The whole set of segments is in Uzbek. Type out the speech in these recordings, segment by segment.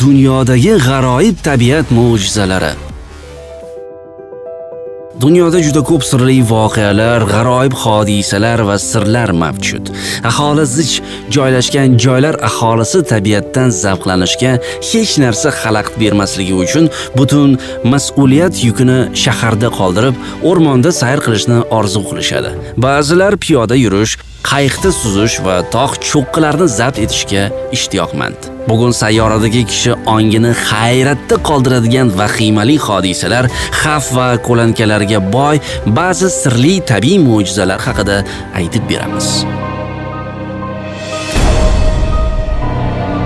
Dunyodagi g'aroyib tabiat mo'jizalari. Dunyoda juda ko'p sirli voqealar, g'aroyib hodisalar va sirlar mavjud. Aholi zich joylashgan joylar aholisi tabiatdan zavqlanishga hech narsa xalaqit bermasligi uchun butun mas'uliyat yukini shaharda qoldirib, o'rmonda sayr qilishni orzu qilishadi. Ba'zilar piyoda yurish, qayiqda suzish va tog' cho'qqilarini zabt etishga ishtiyoqmand. Bugun sayyoradagi kishi ongini hayratda qoldiradigan vahimali hodisalar, xavf va ko'lankalarga boy ba'zi sirli tabiiy mo'jizalar haqida aytib beramiz.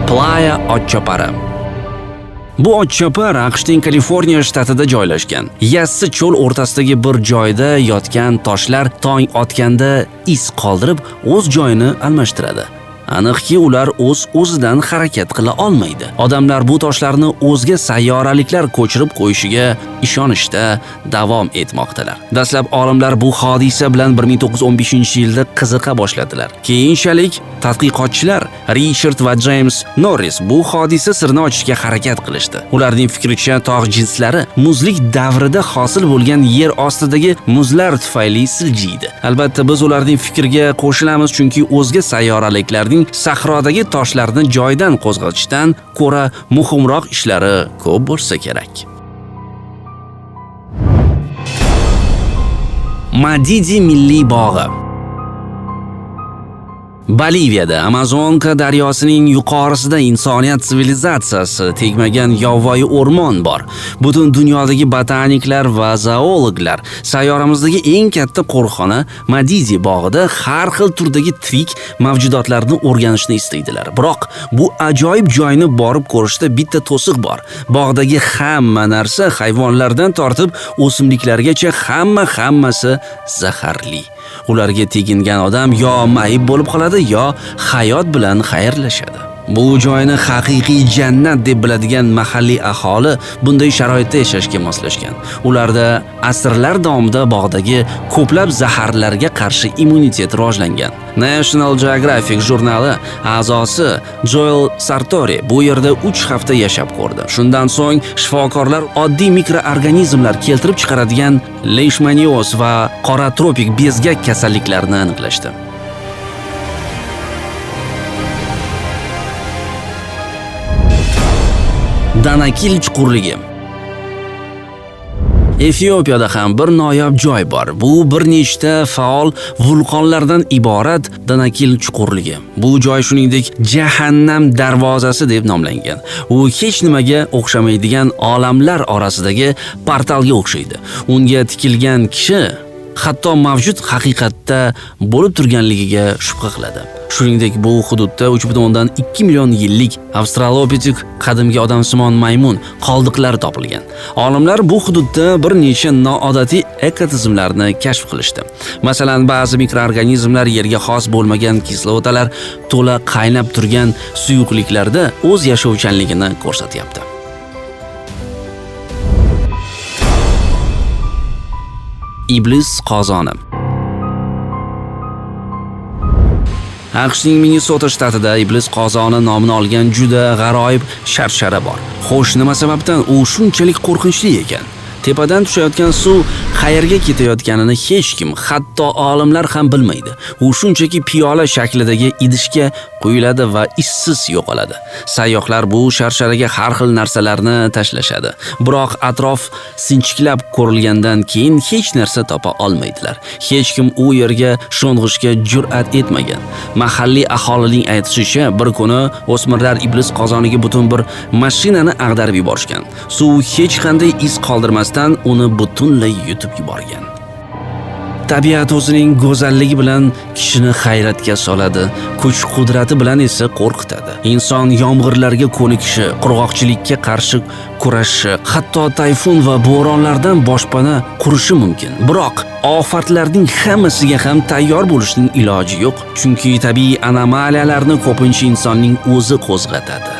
Playa Otchopari. Bu otchopar AQShning Kaliforniya shtatida joylashgan. Yassi cho'l o'rtasidagi bir joyda yotgan toshlar tong otganda iz qoldirib, o'z joyini almashtiradi. Aniqki, ular o'z-o'zidan harakat qila olmaydi. Odamlar bu toshlarni o'zga sayyoraliklar ko'chirib qo'yishiga ishonishda davom etmoqdalar. Dastlab olimlar bu hodisa bilan 1915-yilda qiziqa boshladilar. Keyinchalik tadqiqotchilar Richard va James Norris bu hodisa sirini ochishga harakat qilishdi. Ularning fikricha, tog' jinslari muzlik davrida hosil bo'lgan yer ostidagi muzlar tufayli siljiydi. Albatta, biz ularning fikriga qo'shilamiz, chunki o'zga sayyoraliklarning sahrodagi toshlarni joyidan qo'zg'atishdan ko'ra muhimroq ishlari ko'p bo'lsa kerak. Madidi milliy bog'i. Boliviyada Amazonka daryosining yuqorisida insoniyat sivilizatsiyasi tegmagan yovvoyi o'rmon bor. Butun dunyodagi botaniklar va zoologlar sayyoramizdagi eng katta qo'riqxona Madidi bog'ida har xil turdagi tirik mavjudotlarni o'rganishni istaydilar. Biroq bu ajoyib joyni borib ko'rishda bitta to'siq bor. Bog'dagi hamma narsa, hayvonlardan tortib o'simliklargacha hammasi zaharli. Ularga tegingan odam yo mayib bo'lib qoladi, yo hayot bilan xayrlashadi. Bu joyni haqiqiy jannat deb biladigan mahalliy aholi bunday sharoitda yashashga moslashgan. Ularda asrlar davomida bog'dagi ko'plab zaharlarga qarshi immunitet rivojlangan. National Geographic jurnali a'zosi Joel Sartori bu yerda 3 hafta yashab ko'rdi. Shundan so'ng shifokorlar oddiy mikroorganizmlar keltirib chiqaradigan leishmanioz va qora tropik bezgak kasalliklarini aniqlashdi. Danakil chuqurligi. Efiopiyada ham bir noyob joy bor. Bu bir nechta faol vulqonlardan iborat Danakil chuqurligi. Bu joy shuningdek Jahannam darvozasi deb nomlangan. U hech nimaga o'xshamaydigan olamlar orasidagi portalga o'xshaydi. Unga tikilgan kishi hatto mavjud haqiqatda bo'lib turganligiga shubha qiladi. Shuningdek, bu hududda 3,2 million yillik avstralopitek qadimgi odamsimon maymun qoldiqlari topilgan. Olimlar bu hududda bir necha noodatiy ekotizimlarni kashf qilishdi. Masalan, ba'zi mikroorganizmlar yerga xos bo'lmagan kislotalar to'la qaynab turgan suyuqliklarda o'z yashovchanligini ko'rsatyapti. Iblis qozoni. AQShning Minnesota shtatida Iblis qozoni nomini olgan juda g'aroyib sharshara bor. Xo'sh, nima sababdan u shunchalik qo'rqinchli ekan? Tepadan tushayotgan suv qayerga ketayotganini hech kim, hatto olimlar ham bilmaydi. U shunchaki piyola shaklidagi idishga quyiladi va izsiz yo'qoladi. Sayyohlar bu sharsharaga har xil narsalarni tashlashadi. Biroq atrof sinchiklab ko'rilgandan keyin hech narsa topa olmaydilar. Hech kim u yerga sho'ng'ishga jur'at etmagan. Mahalliy aholining aytishicha, bir kuni o'smirlar Iblis qozoniga butun bir mashinani ag'darib yuborishgan. Suv hech qanday iz qoldirmasdan uni butunlay yutib yuborgan. Tabiat o'zining go'zalligi bilan kishini hayratga soladi, kuch-qudrati bilan esa qo'rqitadi. Inson yomg'irlarga ko'nikishi, qurg'oqchilikka qarshi kurashishi, hatto tayfun va bo'ronlardan boshpana qurishi mumkin. Biroq ofatlarning hammasiga ham tayyor bo'lishning iloji yo'q, chunki tabiiy anomaliyalarni ko'pincha insonning o'zi qo'zg'atadi.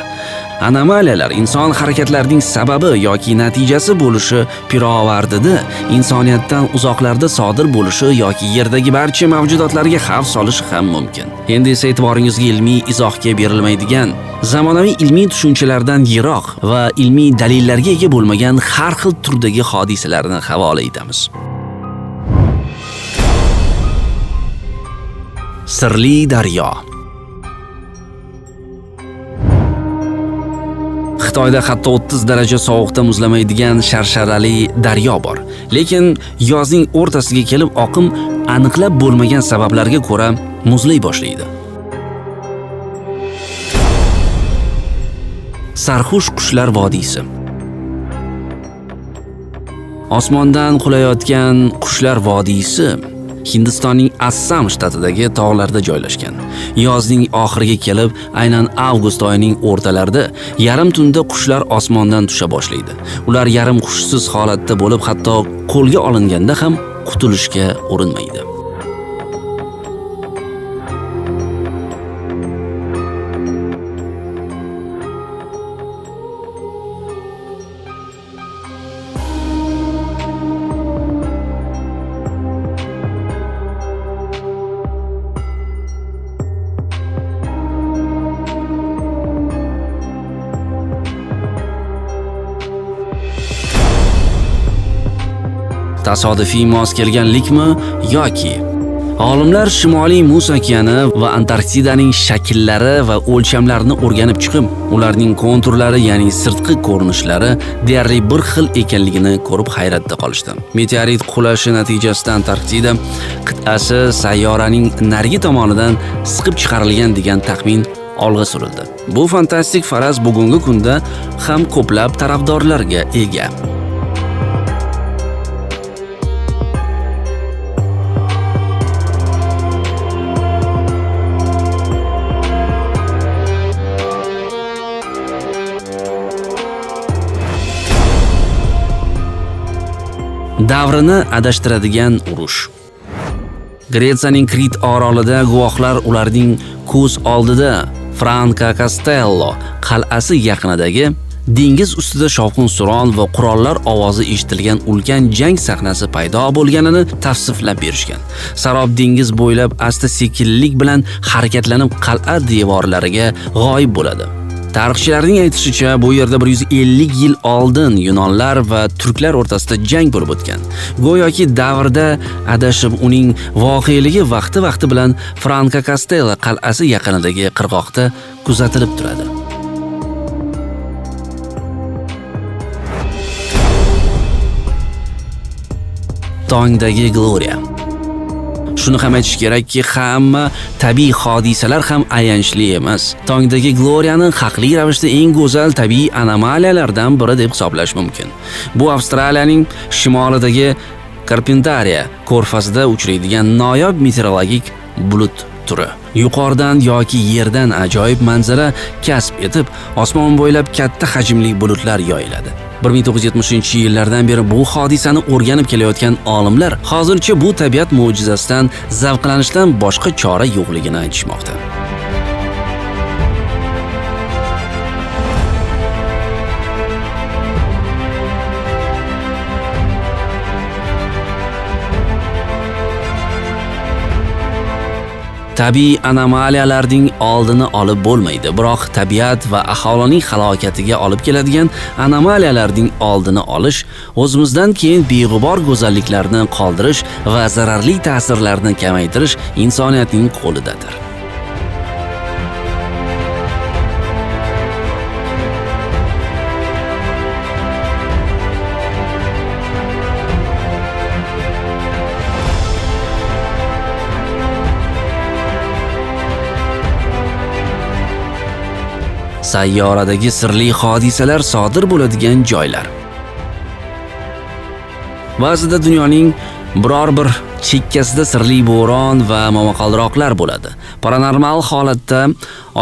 Anomaliyalar inson harakatlarining sababi yoki natijasi bo'lishi pirovardida insoniyatdan uzoqlarda sodir bo'lishi yoki yerdagi barcha mavjudotlarga xavf solishi ham mumkin. Endi esa e'tiboringizga ilmiy izohga berilmaydigan, zamonaviy ilmiy tushunchalardan yiroq va ilmiy dalillarga ega bo'lmagan har xil turdagi hodisalarni havola etamiz. Sirli daryo. Xitoyda hatto 30 daraja sovuqda muzlamaydigan sharsharali daryo bor. Lekin yozning o'rtasiga kelib oqim aniqlab bo'lmagan sabablarga ko'ra muzlay boshlaydi. Sarxush qushlar vodiysi. Osmondan qulayotgan qushlar vodiysi Hindistonning Assam shtatidagi tog'larda joylashgan. Yozning oxiriga kelib, aynan avgust oyining o'rtalarida yarim tunda qushlar osmondan tusha boshlaydi. Ular yarim hushsiz holatda bo'lib, hatto qo'lga olinganda ham qutulishga urinmaydi. Tasodifiy mos kelganlikmi yoki olimlar Shimoliy Muz okeani va Antarktidaning shakllari va o'lchamlarini o'rganib chiqib, ularning konturlari, ya'ni sirtqi ko'rinishlari deyarli bir xil ekanligini ko'rib hayratda qolishdi. Meteorit qulashi natijasida Antarktida qit'asi sayyoraning narigi tomonidan siqib chiqarilgan degan taxmin olg'a surildi. Bu fantastik faraz bugungi kunda ham ko'plab tarafdorlarga ega. Davrini adashtiradigan urush. Gretsiyaning Krit orolida guvohlar ularning ko'z oldida Franka Castello qal'asi yaqinidagi dengiz ustida shovqin-suron va qurollar ovozi eshitilgan ulkan jang sahnasi paydo bo'lganini tavsiflab berishgan. Sarob dengiz bo'ylab asta-sekinlik bilan harakatlanib qal'a devorlariga g'oyib bo'ladi. Tarixchilarning aytishicha, bu yerda 150 yil oldin yunonlar va turklar o'rtasida jang bo'lib o'tgan. Go'yoki davrda adashib uning voqeligi vaqti-vaqti bilan Franka Castello qal'asi yaqinidagi qirg'oqda kuzatilib turadi. Tongdagi Gloria. Shuni ham aytish kerakki, hamma tabiiy hodisalar ham ayanchli emas. Tongdagi Gloriani haqli ravishda eng go'zal tabiiy anomaliyalardan biri deb hisoblash mumkin. Bu Avstraliyaning shimolidagi Karpentariya ko'rfazida uchraydigan noyob meteorologik bulut turi. Yuqoridan yoki yerdan ajoyib manzara kasb etib, osmon bo'ylab katta hajmli bulutlar yoyiladi. 1970-yillardan beri bu hodisani o'rganib kelayotgan olimlar hozircha bu tabiat mo'jizasidan zavqlanishdan boshqa chora yo'qligini aytishmoqda. Tabiiy anomaliyalarning oldini olib bo'lmaydi, biroq tabiat va aholining halokatiga olib keladigan anomaliyalarning oldini olish, o'zimizdan keyin beg'ubor go'zalliklarni qoldirish va zararli ta'sirlarni kamaytirish insoniyatning qo'lidadir. Sayyoradagi sirli hodisalar sodir bo'ladigan joylar. Ba'zida dunyoning biror bir chekkasida sirli bo'ron va momaqaldiroqlar bo'ladi. Paranormal holatda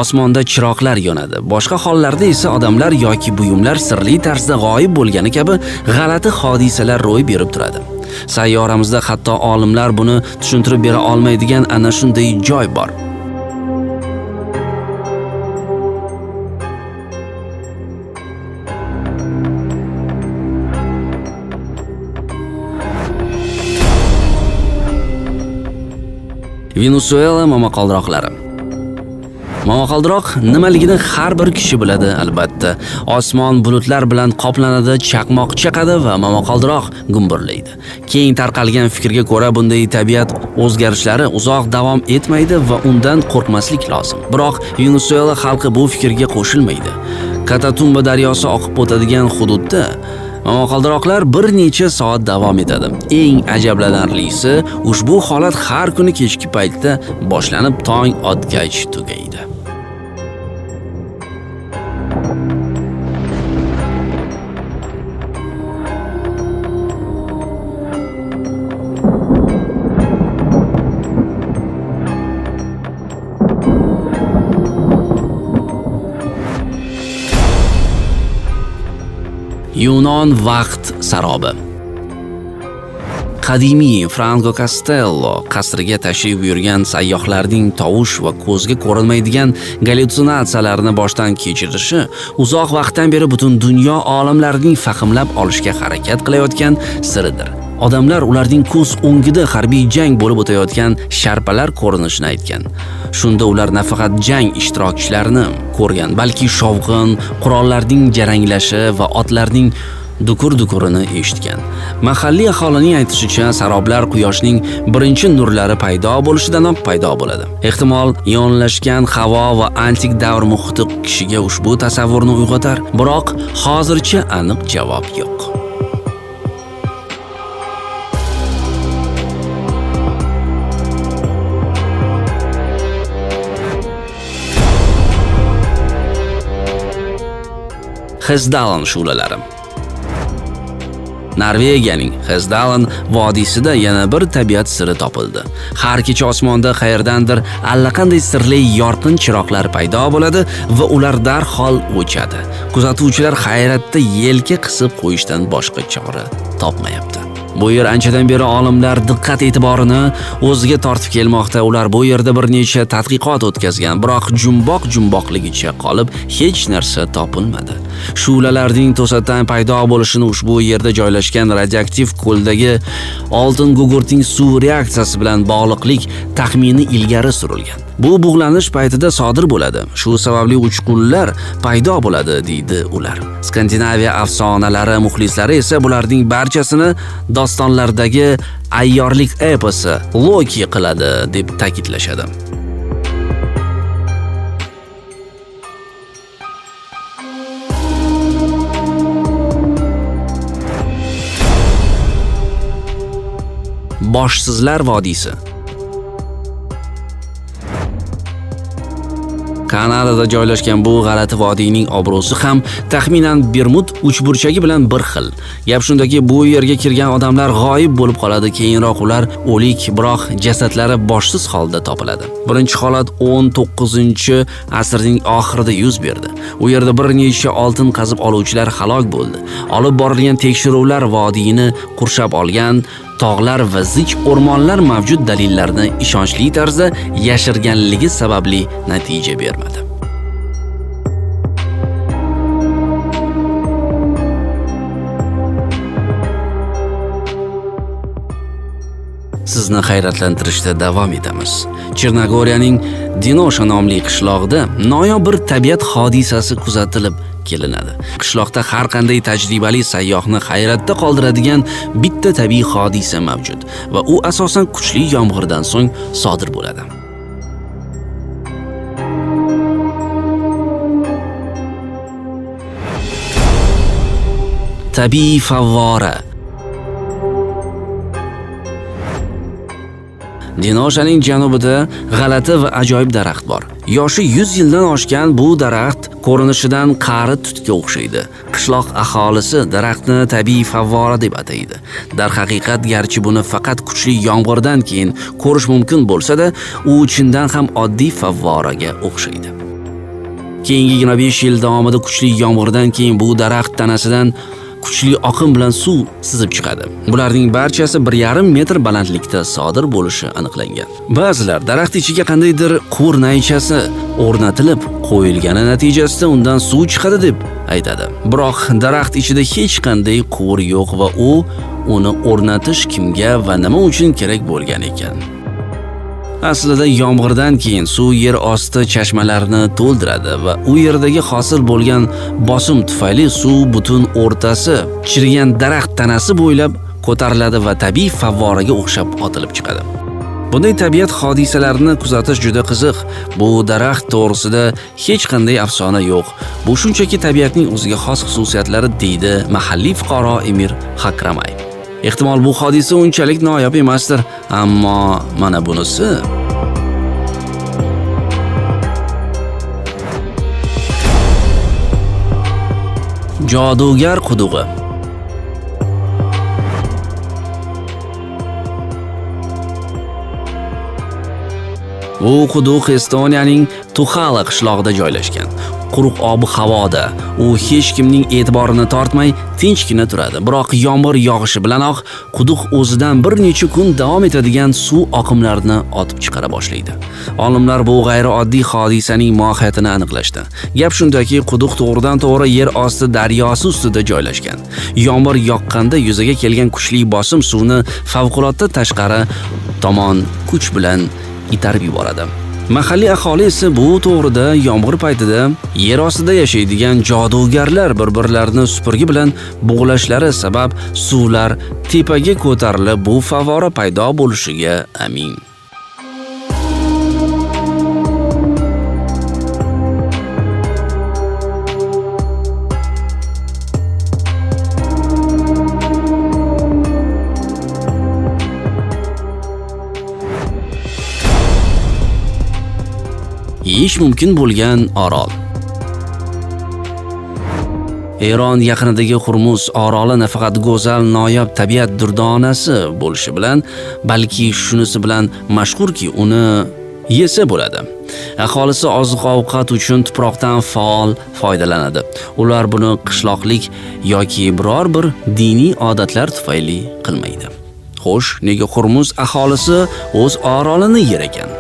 osmonda chiroqlar yonadi. Boshqa hollarda esa odamlar yoki buyumlar sirli tarzda g'oyib bo'lgani kabi g'alati hodisalar ro'y berib turadi. Sayyoramizda hatto olimlar buni tushuntirib bera olmaydigan ana shunday joy bor. Venesuela momaqaldiroqlari. Momaqaldiroq nimaligini har bir kishi biladi albatta. Osmon bulutlar bilan qoplanadi, chaqmoq chaqadi va momaqaldiroq gumburlaydi. Keng tarqalgan fikrga ko'ra, bunday tabiat o'zgarishlari uzoq davom etmaydi va undan qo'rqmaslik lozim. Biroq Venesuela xalqi bu fikrga qo'shilmaydi. Katatumba daryosi oqib o'tadigan hududda momaqaldiroqlar bir necha soat davom etadi. Eng ajablanarlisi, ushbu holat har kuni kechki paytda boshlanib, tong otgach tugaydi. Yunon vaqt sarobi. Qadimiy Franco Castello qasriga tashrif buyurgan sayyohlarning tovush va ko'zga ko'rinmaydigan gallyutsinatsiyalarni boshdan kechirishi uzoq vaqtdan beri butun dunyo olimlarining fahmlab olishga harakat qilayotgan siridir. Odamlar ularning ko'z o'ngida harbiy jang bo'lib o'tayotgan sharpalar ko'rinishini aytgan. Shunda ular nafaqat jang ishtirokchilarini ko'rgan, balki shovqin, qurollarning jaranglashi va otlarning dukur-dukurini eshitgan. Mahalliy aholining aytishicha, saroblar quyoshning birinchi nurlari paydo bo'lishidanoq paydo bo'ladi. Ehtimol, ionlashgan havo va antik davr muhiti kishiga ushbu tasavvurni uyg'otar, biroq hozircha aniq javob yo'q. Hesdalen shu'lalari. Norvegiyaning Hesdalen vodiysida yana bir tabiat siri topildi. Har kecha osmonda qayerdandir allaqanday sirli yorqin chiroqlar paydo bo'ladi va ular darhol o'chadi. Kuzatuvchilar hayratda yelka qisib qo'yishdan boshqa chora topmayapti. Bu yer anchadan beri olimlar diqqat e'tiborini o'ziga tortib kelmoqda. Ular bu yerda bir necha tadqiqot o'tkazgan, biroq jumboq jumboqligicha qolib, hech narsa topilmadi. Shu'lalarning to'satdan paydo bo'lishini ushbu yerda joylashgan radioaktiv ko'ldagi oltin gugurtning suv reaksiyasi bilan bog'liqlik taxmini ilgari surilgan. Bu bug'lanish paytida sodir bo'ladi. Shu sababli uchqunlar paydo bo'ladi, deydi ular. Skandinaviya afsonalari muxlislari esa bularning barchasini dostonlardagi ayyorlik eposi Loki qiladi deb ta'kidlashadi. Boshsizlar vodiysi. Kanadada joylashgan bu g'alati vodiyning obro'si ham taxminan Bermud uchburchagi bilan bir xil. Gap shundaki, bu yerga kirgan odamlar g'oyib bo'lib qoladi, keyinroq ular o'lik, biroq jasadlari boshsiz holda topiladi. Birinchi holat 19-asrning oxirida yuz berdi. U yerda bir necha oltin qazib oluvchilar halok bo'ldi. Olib borilgan tekshiruvlar vodiyni qurshab olgan tog'lar va zich o'rmonlar mavjud dalillarni ishonchli tarzda yashirganligi sababli natija bermadi. Sizni hayratlantirishda davom etamiz. Chernogoriyaning Dinosha nomli qishlog'ida noyob bir tabiat hodisasi kuzatilib kelinadi. Qishloqda har qanday tajribali sayyohni hayratda qoldiradigan bitta tabiiy hodisa mavjud va u asosan kuchli yomg'irdan so'ng sodir bo'ladi. Tabiiy favvora. Dinoshaning janubida g'alati va ajoyib daraxt bor. Yoshi 100 yildan oshgan bu daraxt ko'rinishidan qari tutga o'xshaydi. Qishloq aholisi daraxtni tabiiy favvora deb ataydi. Darhaqiqat, garchi buni faqat kuchli yomg'irdan keyin ko'rish mumkin bo'lsa-da, u chindan ham oddiy favvoraga o'xshaydi. Keyingi 25 yil davomida kuchli yomg'irdan keyin bu daraxt tanasidan kuchli oqim bilan suv sizib chiqadi. Bularning barchasi 1,5 metr balandlikda sodir bo'lishi aniqlangan. Ba'zilar daraxt ichiga qandaydir quvur naychasi o'rnatilib qo'yilgani natijasida undan suv chiqadi deb aytadi. Biroq daraxt ichida hech qanday quvur yo'q va uni o'rnatish kimga va nima uchun kerak bo'lgan ekan? Aslida yomg'irdan keyin suv yer osti chashmalarini to'ldiradi va u yerdagi hosil bo'lgan bosim tufayli suv butun o'rtasi chirigan daraxt tanasi bo'ylab ko'tariladi va tabiiy favvoraga o'xshab otilib chiqadi. Bunday tabiat hodisalarini kuzatish juda qiziq. Bu daraxt to'g'risida hech qanday afsona yo'q. Bu shunchaki tabiatning o'ziga xos xususiyatlari, deydi mahalliy fuqaro Emir Hakramay. Ehtimol bu hodisa unchalik noyob emasdir, ammo mana bunisi Jodugar qudug'i. Bu quduq Estoniyaning Tuxala qishlog'ida joylashgan. Quruq ob-havoda u hech kimning e'tiborini tortmay tinchgina turadi. Biroq yomg'ir yog'ishi bilanoq quduq o'zidan bir necha kun davom etadigan suv oqimlarini otib chiqara boshlaydi. Olimlar bu g'ayrioddiy hodisaning mohiyatini aniqlashdi. Gap shundaki, quduq to'g'ridan-to'g'ri yer osti daryosi ustida joylashgan. Yomg'ir yoqqanda yuzaga kelgan kuchli bosim suvni favqulodda tashqari tomon kuch bilan itarib yuboradi. Mahalliy aholi esa bu to'g'rida yomg'ir paytida yer ostida yashaydigan jodugarlar bir-birlarini supurgi bilan bug'lashlari sabab suvlar tepaga ko'tarilib bu favvora paydo bo'lishiga amin. Yeyish mumkin bo'lgan orol. Eron yaqinidagi Hurmuz oroli nafaqat go'zal noyob tabiat durdonasi bo'lishi bilan, balki shunisi bilan mashhurki, uni yesa bo'ladi. Aholisi oziq-ovqat uchun tuproqdan faol foydalanadi. Ular buni qishloqlik yoki biror bir diniy odatlar tufayli qilmaydi. Xo'sh, nega Hurmuz aholisi o'z orolini yer ekan?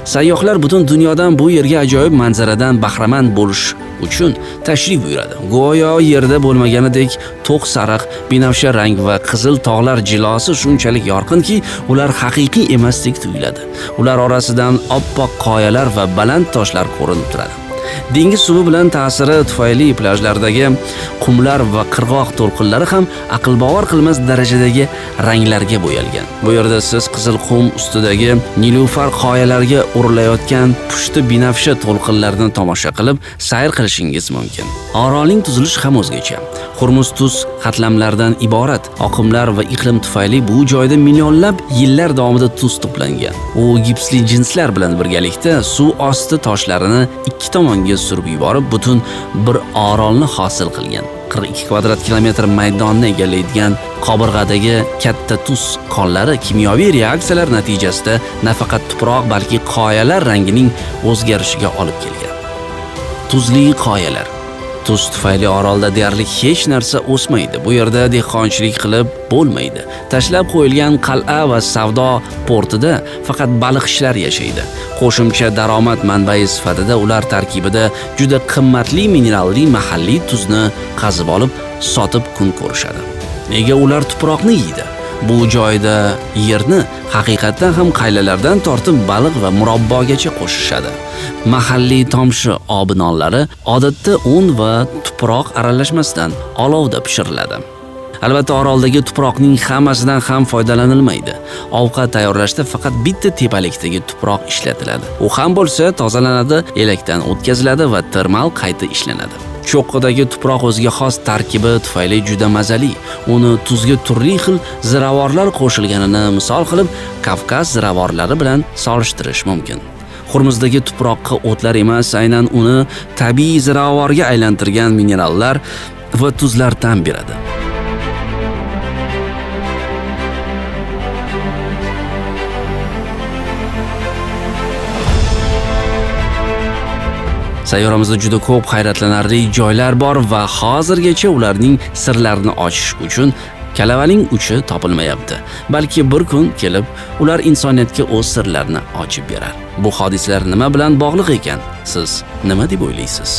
Sayyohlar butun dunyodan bu yerga ajoyib manzaradan bahramand bo'lish uchun tashrif buyuradi. Go'yo yerda bo'lmaganidek to'q sariq, binafsha rang va qizil tog'lar jilosi shunchalik yorqinki, ular haqiqiy emasdek tuyuladi. Ular orasidan oppoq qoyalar va baland toshlar ko'rinib turadi. Dengiz suvi bilan ta'siri tufayli plyajlardagi qumlar va qirg'oq to'lqinlari ham aqlbovar qilmas darajadagi ranglarga bo'yalgan. Bu yerda siz qizil qum ustidagi nilufar qoyalarga urilayotgan pushti binafsha to'lqinlarni tomosha qilib sayr qilishingiz mumkin. Orolning tuzilishi ham o'zgacha. Hurmuz tuz qatlamlaridan iborat. Oqimlar va iqlim tufayli bu joyda millionlab yillar davomida tuz to'plangan. U gipsli jinslar bilan birgalikda suv osti toshlarini ikki tomonga surib yuborib, butun bir orolni hosil qilgan. 42 kvadrat kilometr maydonni egallaydigan qobirg'adagi katta tuz konlari kimyoviy reaksiyalar natijasida nafaqat tuproq, balki qoyalar rangining o'zgarishiga olib kelgan. Tuzli qoyalar. Tuz tufayli orolda deyarli hech narsa o'smaydi. Bu yerda dehqonchilik qilib bo'lmaydi. Tashlab qo'yilgan qal'a va savdo portida faqat baliqchilar yashaydi. Qo'shimcha daromad manbai sifatida ular tarkibida juda qimmatli mineralli mahalliy tuzni qazib olib, sotib kun ko'rishadi. Nega ular tuproqni yeydi? Bu joyda yerni haqiqatdan ham qaylalardan tortib baliq va murabbogacha qo'shishadi. Mahalliy tomshi obinonlari odatda un va tuproq aralashmasidan olovda pishiriladi. Albatta, oroldagi tuproqning hammasidan ham foydalanilmaydi. Ovqat tayyorlashda faqat bitta tepalikdagi tuproq ishlatiladi. U ham bo'lsa tozalanadi, elakdan o'tkaziladi va termal qayta ishlanadi. Cho'qqidagi tuproq o'ziga xos tarkibi tufayli juda mazali. Uni tuzga turli xil ziravorlar qo'shilganini misol qilib, Kavkaz ziravorlari bilan solishtirish mumkin. Hurmuzdagi tuproqqa o'tlar emas, aynan uni tabiiy ziravorga aylantirgan minerallar va tuzlar ta'm beradi. Sayyoramizda juda ko'p hayratlanarli joylar bor va hozirgacha ularning sirlarini ochish uchun kalavaning uchi topilmayapti. Balki bir kun kelib ular insoniyatga o'z sirlarini ochib berar. Bu hodisalar nima bilan bog'liq ekan? Siz nima deb o'ylaysiz?